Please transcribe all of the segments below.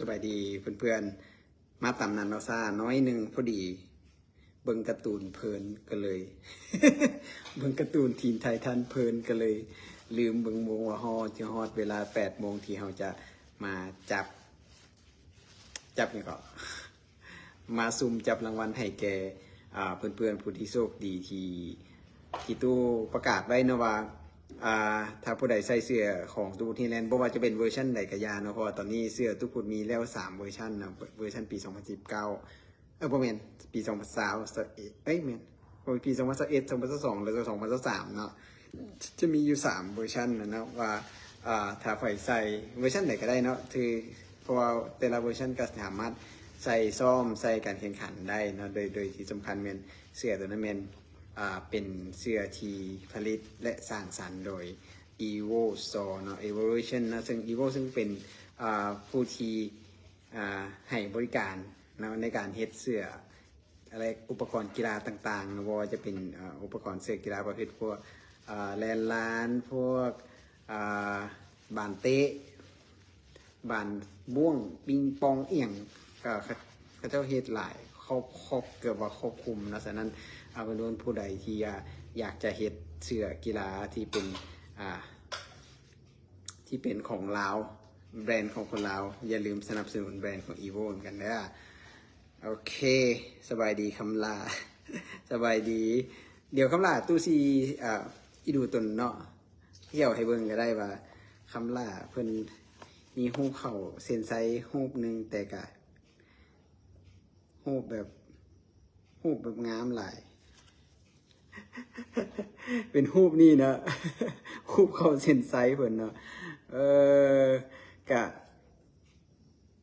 ສະບາຍດີເພື່ອນໆ ມາຕາມນັດເນາະ ຊ້າໜ້ອຍໜຶ່ງ ພໍດີເບິ່ງກາຕູນເພີນ ກໍເລີຍ ເບິ່ງກາຕູນທີນໄທທັນເພີນ ກໍເລີຍລືມເບິ່ງໂມງວ່າຮອດ ຈະຮອດເວລາແປດໂມງທີ່ເຮົາຈະມາຈັບ ຈັບຫຍັງເກາະ ມາສຸ່ມຈັບລາງວັນໃຫ້ແກ່ ອ່າ ເພື່ອນໆ ຜູ້ທີ່ໂຊກດີທີ່ ທີ່ຕູ້ປະກາດໄວ້ເນາະວ່າ ອ່າ ຖ້າຜູ້ໃດໃສ່ເສື້ອຂອງຕູ້ພຸດ Highland ບໍ່ວ່າຈະເປັນເວີຊັນໃດກໍຢ່າເນາະ ເພາະວ່າຕອນນີ້ເສື້ອຕູ້ພຸດມີແລ້ວສາມເວີຊັນເນາະ ເວີຊັນປີສອງພັນສິບເກົ້າ ເອີ ບໍ່ແມ່ນ ປີສອງພັນຊາວ ເອີຍ ແມ່ນ ໂອ້ຍ ປີສອງພັນຊາວເອັດ ສອງພັນຊາວສອງ ແລ້ວກໍສອງພັນຊາວສາມເນາະ ຈະມີຢູ່ສາມເວີຊັນນະເນາະ ວ່າ ອ່າ ຖ້າໃຜໃສ່ເວີຊັນໃດກໍໄດ້ເນາະ ຖື ເພາະວ່າແຕ່ລະເວີຊັນກໍສາມາດໃສ່ຊ້ອມໃສ່ການແຂ່ງຂັນໄດ້ເນາະ ໂດຍ ໂດຍທີ່ສຳຄັນແມ່ນເສື້ອໂຕນັ້ນແມ່ນ ອ່າ ເປັນເສື້ອທີ່ຜະລິດ ແລະ ສ້າງສັນໂດຍ Evo Store ເນາະ Evolution ເນາະ ເຊິ່ງ Evo ເຊິ່ງເປັນ ອ່າ ຜູ້ທີ່ ອ່າ ໃຫ້ບໍລິການເນາະ ໃນການເຮັດເສື້ອ ແລະ ອຸປະກອນກິລາຕ່າງໆ ບໍ່ວ່າຈະເປັນ ເອີ ອຸປະກອນເສື້ອກິລາປະເພດພວກ ເອີ ແລ່ນລານ ພວກ ອ່າ ບານເຕະ ບານບ້ວງ ປິງປອງ ອີ່ຫຍັງ ກໍເຂົາ ເຂົາເຈົ້າເຮັດຫຼາຍ ຄອບ ຄອບ ເກືອບວ່າຄອບຄຸມເນາະ. ສະນັ້ນ ເອີ ເພື່ອນໆ ຜູ້ໃດທີ່ ອ່າ ຢາກຈະເຮັດເສື້ອກິລາທີ່ເປັນ ອ່າ ທີ່ເປັນຂອງລາວ ແບຣນຂອງຄົນລາວ ຢ່າລືມສະໜັບສະໜູນແບຣນຂອງ Evo ນຳກັນເດີ. ໂອເຄ ສະບາຍດີຄຳຫຼ້າ ສະບາຍດີ. ດຽວຄຳຫຼ້າຕູ້ຊິ ອ່າ ອີດູຕົນເນາະ ທ່ຽວໃຫ້ເບິ່ງກໍໄດ້ວ່າ ຄຳຫຼ້າເພິ່ນມີຮູບເຂົ້າເສັ້ນໄຊຮູບໜຶ່ງ ແຕ່ກະຮູບແບບ ຮູບແບບງາມຫຼາຍ ເປັນຮູບນີ້ເນາະ ຮູບເຂົ້າເສັ້ນໄຊເພິ່ນເນາະ. ເອີ ກະ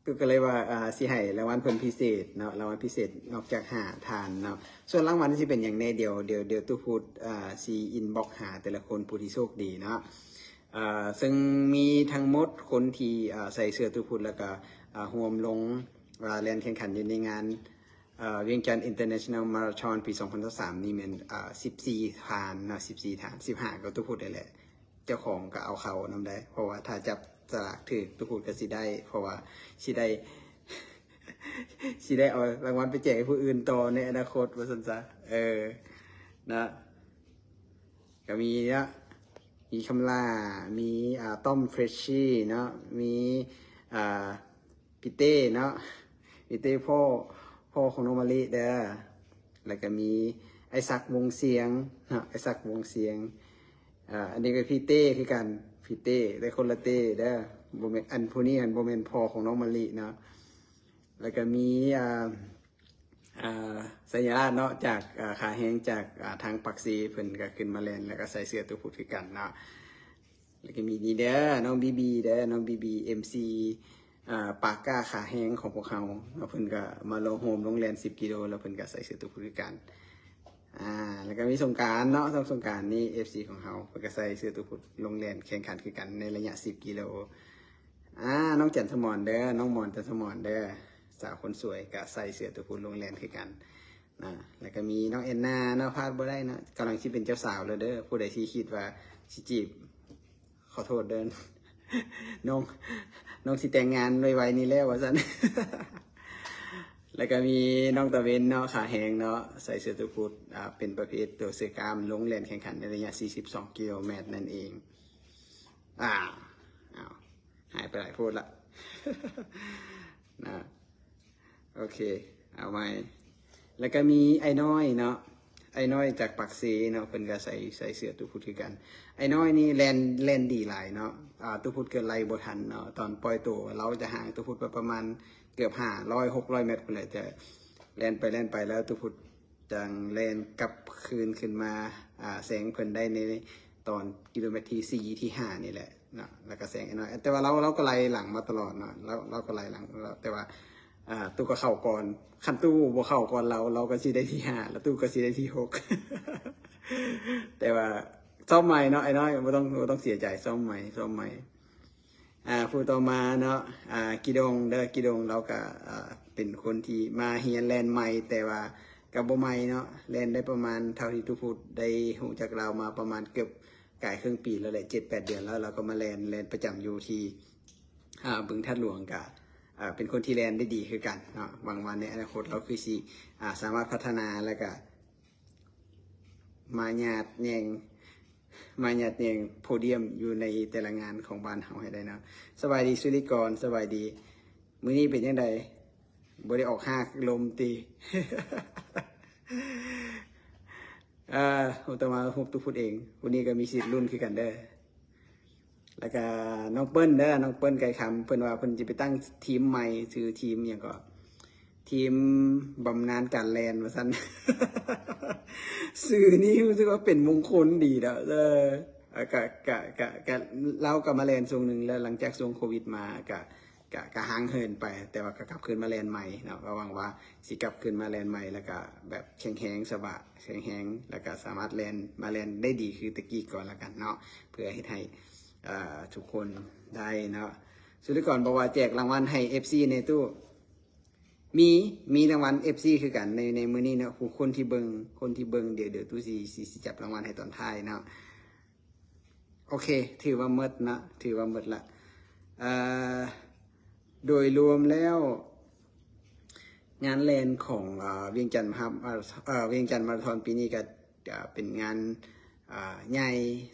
ຕຸກກໍເລີຍວ່າ ອ່າ ຊິໃຫ້ລາງວັນເພິ່ນພິເສດເນາະ ລາງວັນພິເສດນອກຈາກຫ້າທ່ານເນາະ. ສ່ວນລາງວັນຊິເປັນຫຍັງແດ່ ດຽວ ດຽວ ດຽວຕຸພຸດ ອ່າ ຊິອິນບັອກຫາແຕ່ລະຄົນຜູ້ທີ່ໂຊກດີເນາະ. ເຊິ່ງມີທັງໝົດຄົນທີ່ ອ່າ ໃສ່ເສື້ອຕຸພຸດ ແລ້ວກໍ ອ່າ ຮ່ວມລົງ ອ່າ ແລ່ນແຂ່ງຂັນຢູ່ໃນງານ ອ່າ ວຽງຈັນ International Marathon ປີສອງພັນຊາວສາມນີ້ແມ່ນ ອ່າ ສິບສີ່ທ່ານເນາະ ສິບສີ່ທ່ານ ສິບຫ້າກໍຕຸພຸດນີ້ແຫຼະ. ເຈົ້າຂອງກໍເອົາເຂົ້ານຳໄດ້ ເພາະວ່າຖ້າຈັບສະຫຼາກຖືກ ຕຸພຸດກໍຊິໄດ້ ເພາະວ່າຊິໄດ້ ຊິໄດ້ເອົາລາງວັນໄປແຈກໃຫ້ຜູ້ອື່ນຕໍ່ໃນອະນາຄົດ ວ່າຊັ້ນຊະ. ເອີ ນະ ກໍມີເນາະ ມີຄຳຫຼ້າ ມີ ອ່າ ຕ້ອມ Freshie ເນາະ ມີ ອ່າ ພີ່ເຕ້ເນາະ ພີ່ເຕ້ ພໍ່ ພໍ່ຂອງນ້ອງມະລິເດີ ແລ້ວກໍມີອ້າຍສັກ ວົງສຽງເນາະ ອ້າຍສັກ ວົງສຽງ. ອ່າ ອັນນີ້ກໍພີ່ເຕ້ຄືກັນ ພີ່ເຕ້ ແຕ່ຄົນລະເຕ້ເດີ ບໍ່ແມ່ນ ອັນຜູ້ນີ້ຫັ້ນບໍ່ແມ່ນພໍ່ຂອງນ້ອງມະລິເນາະ. ແລ້ວກໍມີ ອ່າ ອ່າ ໄຊຍະລາດເນາະ ຈາກ ອ່າ ຂາແຮງ ຈາກ ອ່າ ທາງປາກເຊ ເພິ່ນກໍຂຶ້ນມາແລ່ນ ແລ້ວກໍໃສ່ເສື້ອຕຸພຸດຄືກັນເນາະ. ແລ້ວກໍມີນີ້ເດີ ນ້ອງບີບີເດີ ນ້ອງບີບີ ເອັມຊີ ອ່າ ປາກກ້າຂາແຮງຂອງພວກເຮົາເນາະ ເພິ່ນກໍມາລົງ ຮ່ວມລົງແລ່ນສິບກິໂລ ແລ້ວເພິ່ນກໍໃສ່ເສື້ອຕຸພຸດຄືກັນ. ອ່າ ແລ້ວກໍມີສົງການເນາະ ນ້ອງສົງການນີ້ ເອັຟຊີຂອງເຮົາ ເພິ່ນກໍໃສ່ເສື້ອຕຸພຸດລົງແລ່ນແຂ່ງຂັນຄືກັນໃນໄລຍະສິບກິໂລ. ອ່າ ນ້ອງຈັນສະໝອນເດີ ນ້ອງໝອນຈັນສະໝອນເດີ ສາວຄົນສວຍກໍໃສ່ເສື້ອຕຸພຸດລົງແລ່ນຄືກັນນະ. ແລ້ວກໍມີນ້ອງແອນນາເນາະ ພາດບໍ່ໄດ້ເນາະ ກຳລັງຊິເປັນເຈົ້າສາວແລ້ວເດີ ຜູ້ໃດທີ່ຄິດວ່າຊິຈີບ ຂໍໂທດເດີ ນ້ອງ ນ້ອງຊິແຕ່ງງານໄວໆນີ້ແລ້ວວ່າຊັ້ນ. ແລ້ວກໍມີນ້ອງຕາເວັນເນາະ ຂາແຮງເນາະ ໃສ່ເສື້ອຕຸພຸດ ອ່າ ເປັນປະເພດໂຕເສື້ອກ້າມ ລົງແລ່ນແຂ່ງຂັນໃນໄລຍະສີ່ສິບສອງກິໂລແມັດນັ້ນເອງ. ອ່າ ອ້າວ ຫາຍໄປຫຼາຍໂພດລະ ນະ. ໂອເຄ ເອົາໃໝ່ ແລ້ວກໍມີອ້າຍນ້ອຍເນາະ ອ້າຍນ້ອຍຈາກປາກເຊເນາະ ເພິ່ນກໍໃສ່ ໃສ່ເສື້ອຕຸພຸດຄືກັນ. ອ້າຍນ້ອຍນີ້ແລ່ນ ແລ່ນດີຫຼາຍເນາະ ອ່າ ຕຸພຸດເກີດໄລ່ບໍ່ທັນເນາະ ຕອນປ່ອຍໂຕລາວຈະຫ່າງຕຸພຸດໄປປະມານເກືອບຫ້າຮ້ອຍຫົກຮ້ອຍແມັດພຸ້ນແຫຼະ ແຕ່ແລ່ນໄປແລ່ນໄປແລ້ວຕຸພຸດ ຈັ່ງແລ່ນກັບຄືນຂຶ້ນມາ ອ່າ ແຊງເພິ່ນໄດ້ໃນຕອນກິໂລແມັດທີສີ່ ທີຫ້ານີ້ແຫຼະເນາະ ແລ້ວກໍແຊງໄອ້ນ້ອຍ ແຕ່ວ່າລາວ ລາວກໍໄລ່ຫຼັງມາຕະຫຼອດເນາະ ລາວ ລາວກໍໄລ່ຫຼັງ ແຕ່ວ່າ ອ່າ ຕູ້ກໍເຂົ້າກ່ອນ ຄັນຕູ້ບໍ່ເຂົ້າກ່ອນລາວ ລາວກໍຊິໄດ້ທີຫ້າ ແລ້ວຕູ້ກໍຊິໄດ້ທີຫົກ ແຕ່ວ່າຊ້ອມໃໝ່ເນາະ ໄອ້ນ້ອຍ ບໍ່ຕ້ອງ ບໍ່ຕ້ອງເສຍໃຈ ຊ້ອມໃໝ່ ຊ້ອມໃໝ່. ອ່າ ຜູ້ຕໍ່ມາເນາະ ອ່າ ກິດົງເດີ ກິດົງ ລາວກະ ອ່າ ເປັນຄົນທີ່ມາຮຽນແລ່ນໃໝ່ ແຕ່ວ່າກະບໍ່ໃໝ່ເນາະ ແລ່ນໄດ້ປະມານ ເທົ່າທີ່ຕຸພຸດໄດ້ຮູ້ຈັກລາວມາປະມານເກືອບກາຍເຄິ່ງປີແລ້ວແຫຼະ ເຈັດແປດເດືອນແລ້ວ ລາວກໍມາແລ່ນ ແລ່ນປະຈຳຢູ່ທີ່ ອ່າ ບຶງທາດຫຼວງ ກະ ເປັນຄົນທີ່ແລ່ນໄດ້ດີຄືກັນເນາະ. ຫວັງວ່າໃນອະນາຄົດລາວຄືຊິ ອາ ສາມາດພັດທະນາ ແລ້ວກະມາຍາດແຍ່ງ ມາຍາດແຍ່ງໂພດຽມຢູ່ໃນແຕ່ລະງານຂອງບ້ານເຮົາໃຫ້ໄດ້ເນາະ. ສະບາຍດີສຸລິກອນ ສະບາຍດີ. ມື້ນີ້ເປັນຈັ່ງໃດ? ບໍ່ໄດ້ອອກຮາກລົມຕິ? ເອີ ໂອຕະມາຮູບຕຸພຸດເອງ. ຜູ້ນີ້ກໍມີສິດລຸ້ນຄືກັນເດີ. ແລ້ວກະນ້ອງເປີ້ນເດີ ນ້ອງເປີ້ນ ໄກຄຳ ເພິ່ນວ່າເພິ່ນຈະໄປຕັ້ງທີມໃໝ່ ຊື່ທີມຫຍັງເກາະ ທີມບຳນານການແລ່ນວ່າຊັ້ນ. ຊື່ນີ້ຮູ້ສຶກວ່າເປັນມົງຄົນດີເນາະ. ເອີ ກະ ກະ ກະ ກະ ລາວກໍມາແລ່ນຊ່ວງໜຶ່ງແລ້ວ ຫຼັງຈາກຊ່ວງໂຄວິດມາ ກະ ກະ ກະຫ່າງເຫີນໄປ ແຕ່ວ່າກໍກັບຄືນມາແລ່ນໃໝ່ເນາະ. ກໍຫວັງວ່າຊິກັບຄືນມາແລ່ນໃໝ່ ແລ້ວກໍແບບແຂງແຮງ ສະບາຍ ແຂງແຮງ ແລ້ວກໍສາມາດແລ່ນ ມາແລ່ນໄດ້ດີຄືແຕ່ກີ້ກ່ອນລະກັນເນາະ ເພື່ອເຮັດໃຫ້ ເອີ ທຸກຄົນໄດ້ເນາະ. ສຸລິກອນບອກວ່າແຈກລາງວັນໃຫ້ເອັຟຊີແດ່ຕູ້. ມີ ມີລາງວັນເອັຟຊີຄືກັນໃນ ໃນມື້ນີ້ເນາະ. ຜູ້ຄົນທີ່ເບິ່ງ ຄົນທີ່ເບິ່ງ ດຽວ ດຽວຕູ້ຊິ ຊິ ຊິຈັບລາງວັນໃຫ້ຕອນທ້າຍເນາະ. ໂອເຄ ຖືວ່າໝົດເນາະ ຖືວ່າໝົດລະ. ເອີ ໂດຍລວມແລ້ວ ງານແລ່ນຂອງ ເອີ ວຽງຈັນມະຫາ ເອີ ວຽງຈັນມາລາທອນປີນີ້ກໍ ກະເປັນງານ ອາ ໃຫຍ່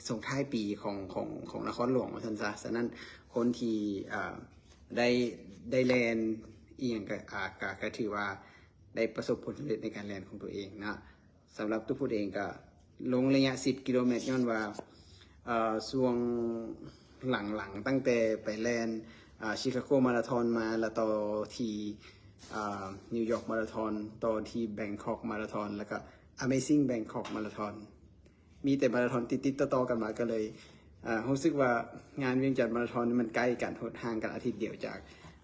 ສົ່ງທ້າຍປີຂອງ ຂອງ ຂອງນະຄອນຫຼວງວ່າຊັ້ນຊະ. ສະນັ້ນຄົນທີ່ ອາ ໄດ້ ໄດ້ແລ່ນອີ່ຫຍັງກະ ອາ ກະ ກະຖືວ່າໄດ້ປະສົບຜົນສຳເລັດໃນການແລ່ນຂອງຕົວເອງເນາະ. ສຳລັບຕຸພຸດເອງກະລົງໄລຍະສິບກິໂລແມັດ ຍ້ອນວ່າ ເອີ ຊ່ວງຫຼັງໆ ຕັ້ງແຕ່ໄປແລ່ນ ອາ ຊິຄາໂກມາລາທອນມາ ແລ້ວຕໍ່ທີ່ ອາ ນິວຢອກມາລາທອນ ຕໍ່ທີ່ແບງຄອກມາລາທອນ ແລ້ວກໍ ອາເມຊິງແບງຄອກມາລາທອນ ມີແຕ່ມາລາທອນຕິດໆຕໍ່ໆກັນມາ ກໍເລີຍ ອາ ຮູ້ສຶກວ່າງານວຽງຈັນມາລາທອນນີ້ມັນໃກ້ກັນ ຫົດຫ່າງກັນອາທິດດຽວຈາກ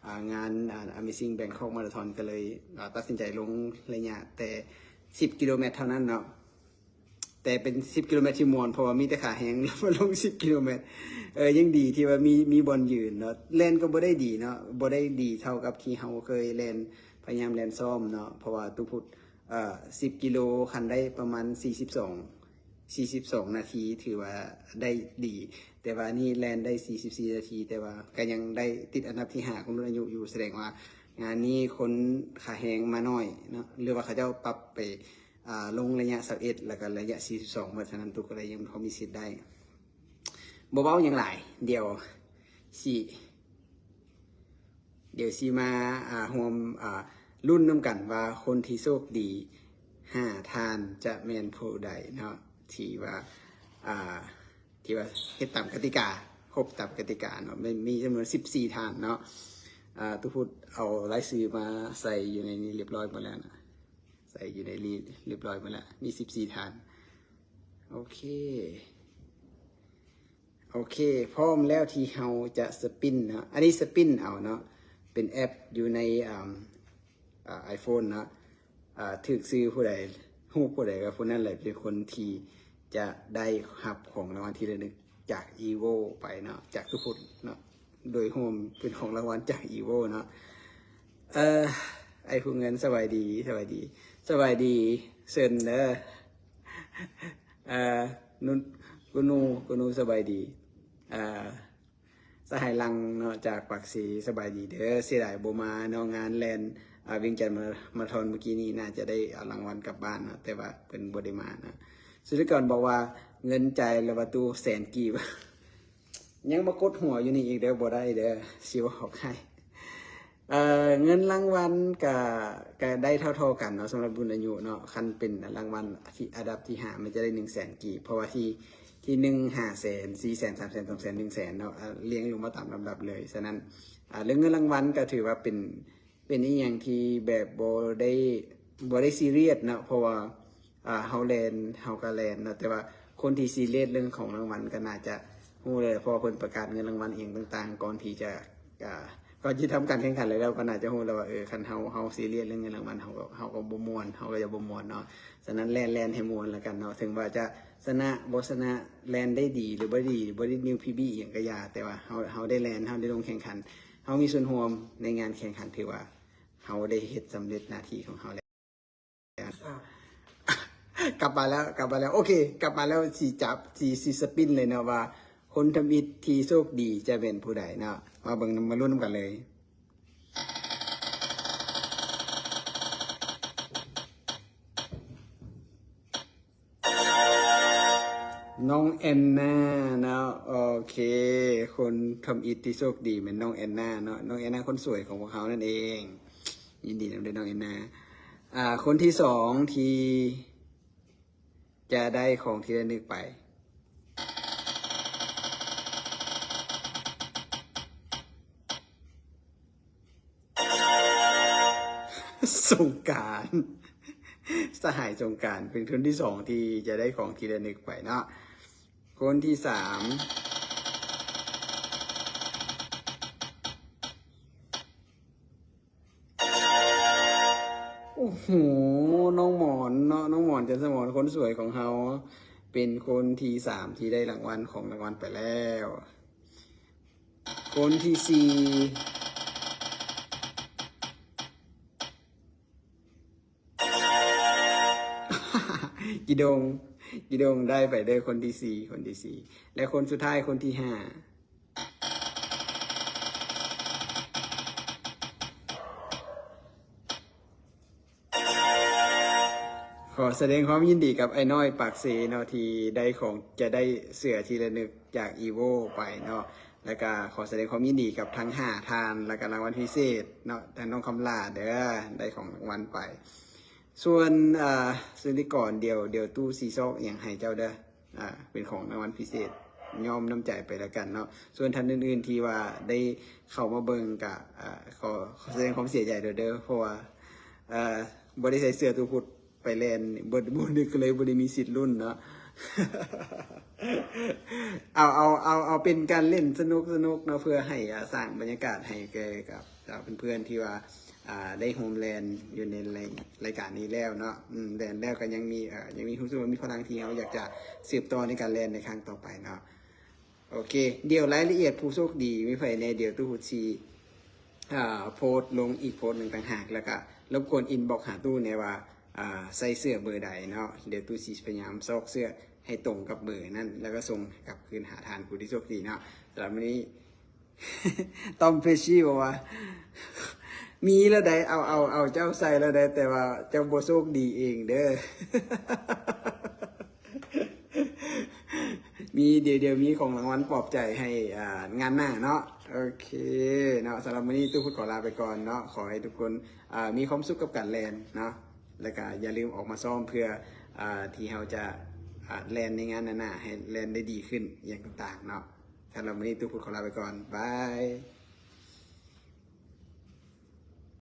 ອາ ງານ ອາ ອາເມຊິງແບງຄອກມາລາທອນ ກໍເລີຍ ອາ ຕັດສິນໃຈລົງໄລຍະແຕ່ສິບກິໂລແມັດເທົ່ານັ້ນເນາະ. ແຕ່ເປັນສິບກິໂລແມັດທີ່ມ່ວນ ເພາະວ່າມີແຕ່ຂາແຮງ ແລ້ວມາລົງສິບກິໂລແມັດ ເອີ ຍັງດີທີ່ວ່າມີ ມີບ່ອນຢືນເນາະ. ແລ່ນກໍບໍ່ໄດ້ດີເນາະ ບໍ່ໄດ້ດີເທົ່າກັບທີ່ເຮົາເຄີຍແລ່ນ ພະຍາຍາມແລ່ນຊ້ອມເນາະ ເພາະວ່າຕຸພຸດ ເອີ ສິບກິໂລຄັນໄດ້ປະມານສີ່ສິບສອງ ສີ່ສິບສອງນາທີ ຖືວ່າໄດ້ດີ ແຕ່ວ່ານີ້ແລ່ນໄດ້ສີ່ສິບສີ່ນາທີ ແຕ່ວ່າກໍຍັງໄດ້ຕິດອັນດັບທີຫ້າຂອງລຸ້ນອາຍຸຢູ່. ສະແດງວ່າງານນີ້ຄົນຂາແຮງມາໜ້ອຍເນາະ ຫຼືວ່າເຂົາເຈົ້າປັບໄປ ອາ ລົງໄລຍະຊາວເອັດ ແລ້ວກໍໄລຍະສີ່ສິບສອງໝົດ. ສະນັ້ນຕຸກໍເລີຍຍັງພໍມີສິດໄດ້ ບໍ່ເວົ້າຫຍັງຫຼາຍ ດຽວຊິ ດຽວຊິມາ ອາ ຮ່ວມ ອາ ລຸ້ນນຳກັນວ່າຄົນທີ່ໂຊກດີຫ້າທ່ານຈະແມ່ນຜູ້ໃດເນາະ ທີ່ວ່າ ອາ ທີ່ວ່າເຮັດຕາມກະຕິກາ ຄົບຕາມກະຕິກາເນາະ. ມີ ມີຈຳນວນສິບສີ່ທ່ານເນາະ. ອາ ຕຸພຸດເອົາລາຍຊື່ມາໃສ່ຢູ່ໃນນີ້ລຽບຮ້ອຍໝົດແລ້ວນະ ໃສ່ຢູ່ໃນນີ້ລຽບຮ້ອຍໝົດແລ້ວ ມີສິບສີ່ທ່ານ. ໂອເຄ ໂອເຄ ພ້ອມແລ້ວທີ່ເຮົາຈະສະປິນເນາະ. ອັນນີ້ສະປິນເອົາເນາະ ເປັນແອັບຢູ່ໃນ ອາ ອາ ໄອໂຟນເນາະ. ອາ ຖືກຊື່ຜູ້ໃດ ຮູບຜູ້ໃດ ກໍຜູ້ນັ້ນແຫຼະເປັນຄົນທີ່ຈະໄດ້ຮັບຂອງລາງວັນທີ່ລະນຶກຈາກອີໂວໄປເນາະ ຈາກທຸກຄົນເນາະ. ໂດຍຮວມເປັນຂອງລາງວັນຈາກອີໂວເນາະ. ເອີ ໄອ້ຜູ້ເງິນ ສະບາຍດີ ສະບາຍດີ ສະບາຍດີ ເຊີນເດີ. ເອີ ນຸ ກຸນູ ກຸນູ ສະບາຍດີ. ເອີ ສະຫາຍຫຼັງເນາະ ຈາກປາກເຊ ສະບາຍດີເດີ. ເສຍດາຍບໍ່ມາເນາະ ງານແລ່ນ ອາ ວຽງຈັນມາ ມາລາທອນມື້ກີ້ນີ້ ໜ້າຈະໄດ້ເອົາລາງວັນກັບບ້ານເນາະ ແຕ່ວ່າເພິ່ນບໍ່ໄດ້ມາເນາະ. ສຸລິກອນບອກວ່າເງິນຈ່າຍລະວ່າຕູ້ແສນກີບ ຍັງມາກົດຫົວຢູ່ນີ້ອີກເດີ ບໍ່ໄດ້ເດີ ຊິບອກໃຫ້. ເອີ ເງິນລາງວັນກະ ກະໄດ້ເທົ່າໆກັນເນາະ ສຳລັບລຸ້ນອາຍຸເນາະ. ຄັນເປັນລາງວັນທີ່ອັນດັບທີຫ້າ ມັນຈະໄດ້ໜຶ່ງແສນກີບ ເພາະວ່າທີ ທີໜຶ່ງຫ້າແສນ ສີ່ແສນ ສາມແສນ ສອງແສນ ໜຶ່ງແສນເນາະ ອາ ລຽງລົງມາຕາມລຳດັບເລີຍ. ສະນັ້ນ ອາ ເລື່ອງເງິນລາງວັນກໍຖືວ່າເປັນ ເປັນອີ່ຫຍັງທີ່ແບບບໍ່ໄດ້ ບໍ່ໄດ້ຊີຣຽສເນາະ ເພາະວ່າ ອາ ເຮົາແລ່ນ ເຮົາກໍແລ່ນເນາະ. ແຕ່ວ່າຄົນທີ່ຊີຣຽສເລື່ອງຂອງລາງວັນກໍໜ້າຈະຮູ້ແລ້ວ ເພາະວ່າເພິ່ນປະກາດເງິນລາງວັນອີ່ຫຍັງຕ່າງໆ ກ່ອນທີ່ຈະ ອາ ກ່ອນທີ່ທຳການແຂ່ງຂັນແລ້ວ ເຮົາກໍໜ້າຈະຮູ້ແລ້ວວ່າ ເອີ ຄັນເຮົາ ເຮົາຊີຣຽສເລື່ອງເງິນລາງວັນ ເຮົາກໍ ເຮົາກໍບໍ່ມ່ວນ ເຮົາກໍຢາກບໍ່ມ່ວນເນາະ. ສະນັ້ນແລ່ນ ແລ່ນໃຫ້ມ່ວນລະກັນເນາະ ເຖິງວ່າຈະຊະນະບໍ່ຊະນະ ແລ່ນໄດ້ດີ ຫຼື ບໍ່ດີ ບໍ່ໄດ້ນິວພີບີອີ່ຫຍັງກໍຢ່າ ແຕ່ວ່າເຮົາ ເຮົາໄດ້ແລ່ນ ເຮົາໄດ້ລົງແຂ່ງຂັນ ເຮົາມີສ່ວນຮ່ວມໃນງານແຂ່ງຂັນ ຖືວ່າເຮົາໄດ້ເຮັດສຳເລັດໜ້າທີ່ຂອງເຮົາແລ້ວ. ກັບມາແລ້ວ ກັບມາແລ້ວ ໂອເຄ ກັບມາແລ້ວ ຊິຈັບ ຊິ ຊິສະປິນເລີຍເນາະ ວ່າຄົນທຳອິດທີ່ໂຊກດີຈະແມ່ນຜູ້ໃດເນາະ. ມາເບິ່ງນຳ ມາລຸ້ນນຳກັນເລີຍ. ນ້ອງແອນນາເນາະ ໂອເຄ ຄົນທຳອິດທີ່ໂຊກດີແມ່ນນ້ອງແອນນາເນາະ ນ້ອງແອນນາຄົນສວຍຂອງພວກເຮົານັ້ນເອງ ຍິນດີນຳເດີນ້ອງແອນນາ. ອ່າ ຄົນທີສອງທີ່ຈະໄດ້ຂອງທີ່ລະນຶກໄປ ສົງການ ສະຫາຍສົງການ ເປັນຄົນທີສອງທີ່ຈະໄດ້ຂອງທີ່ລະນຶກໄປເນາະ. ຄົນທີສາມ ໂອ້ໂຫ ນ້ອງໝອນເນາະ ນ້ອງໝອນ ຈັນສະໝອນ ຄົນສວຍຂອງເຮົາ ເປັນຄົນທີສາມທີ່ໄດ້ລາງວັນ ຂອງລາງວັນໄປແລ້ວ. ຄົນທີສີ່ ກິດົງ ກິດົງໄດ້ໄປເດີ ຄົນທີສີ່ ຄົນທີສີ່ ແລະ ຄົນສຸດທ້າຍ ຄົນທີຫ້າ. ຂໍສະແດງຄວາມຍິນດີກັບອ້າຍນ້ອຍປາກເຊເນາະ ທີ່ໄດ້ຂອງ ຈະໄດ້ເສື້ອທີ່ລະນຶກຈາກອີໂວໄປເນາະ ແລ້ວກະຂໍສະແດງຄວາມຍິນດີກັບທັງຫ້າທ່ານ ແລ້ວກະລາງວັນພິເສດເນາະ ທາງນ້ອງຄຳຫຼ້າເດີ ໄດ້ຂອງລາງວັນໄປ. ສ່ວນ ອ່າ ສຸລິກອນ ດຽວ ດຽວຕູ້ຊິຊອກຫຍັງໃຫ້ເຈົ້າເດີ ອ່າ ເປັນຂອງລາງວັນພິເສດ ຍ້ອມນ້ຳໃຈໄປແລ້ວກັນເນາະ. ສ່ວນທ່ານອື່ນໆທີ່ວ່າໄດ້ເຂົ້າມາເບິ່ງກະ ອ່າ ຂໍ ຂໍສະແດງຄວາມເສຍໃຈດ້ວຍເດີ ເພາະວ່າ ອ່າ ບໍ່ໄດ້ໃສ່ເສື້ອຕູ້ພຸດໄປແລ່ນ ບໍ່ ບໍ່ ກໍເລີຍບໍ່ໄດ້ມີສິດລຸ້ນເນາະ. ເອົາ ເອົາ ເອົາ ເອົາເປັນການຫຼິ້ນສະໜຸກໆເນາະ ເພື່ອໃຫ້ ອ່າ ສ້າງບັນຍາກາດໃຫ້ແກ່ກັບ ອ່າ ເພື່ອນໆທີ່ວ່າ ອ່າ ໄດ້ຮ່ວມແລ່ນຢູ່ໃນລາຍ ລາຍການນີ້ແລ້ວເນາະ ອືມ ແລ່ນແລ້ວກໍຍັງມີ ເອີ ຍັງມີ ຮູ້ສຶກວ່າມີພະລັງທີ່ເຮົາຢາກຈະສືບຕໍ່ໃນການແລ່ນໃນຄັ້ງຕໍ່ໄປເນາະ. ໂອເຄ ດຽວລາຍລະອຽດຜູ້ໂຊກດີມີໃຜແດ່ ດຽວຕູ້ພຸດຊິ ອ່າ ໂພສລົງອີກໂພສໜຶ່ງຕ່າງຫາກ ແລ້ວກະລົບກວນອິນບັອກຫາຕູ້ແດ່ວ່າ ອ່າ ໃສ່ເສື້ອເບີໃດເນາະ ດຽວຕູ້ຊິພະຍາຍາມຊອກເສື້ອໃຫ້ຕົງກັບເບີນັ້ນ ແລ້ວກໍສົ່ງກັບຄືນຫາທ່ານຜູ້ທີ່ໂຊກດີເນາະ. ສຳລັບມື້ນີ້ ຕ້ອມເພຊີບອກວ່າ ມີແລ້ວໃດ ເອົາ ເອົາ ເອົາເຈົ້າໃສ່ແລ້ວໃດ ແຕ່ວ່າເຈົ້າບໍ່ໂຊກດີເອງເດີ. ມີ ດຽວ ດຽວມີຂອງລາງວັນປອບໃຈໃຫ້ ອ່າ ງານໜ້າເນາະ. ໂອເຄເນາະ ສຳລັບມື້ນີ້ຕູ້ພຸດຂໍລາໄປກ່ອນເນາະ. ຂໍໃຫ້ທຸກຄົນ ອ່າ ມີຄວາມສຸກກັບການແລ່ນເນາະ ແລ້ວກະຢ່າລືມອອກມາຊ້ອມເພື່ອ ອ່າ ທີ່ເຮົາຈະ ອ່າ ແລ່ນໃນງານໜ້າໆ ໃຫ້ແລ່ນໄດ້ດີຂຶ້ນ ອີ່ຫຍັງຕ່າງໆເນາະ. ສຳລັບມື້ນີ້ຕູ້ພຸດຂໍລາໄປກ່ອນ ບາຍ.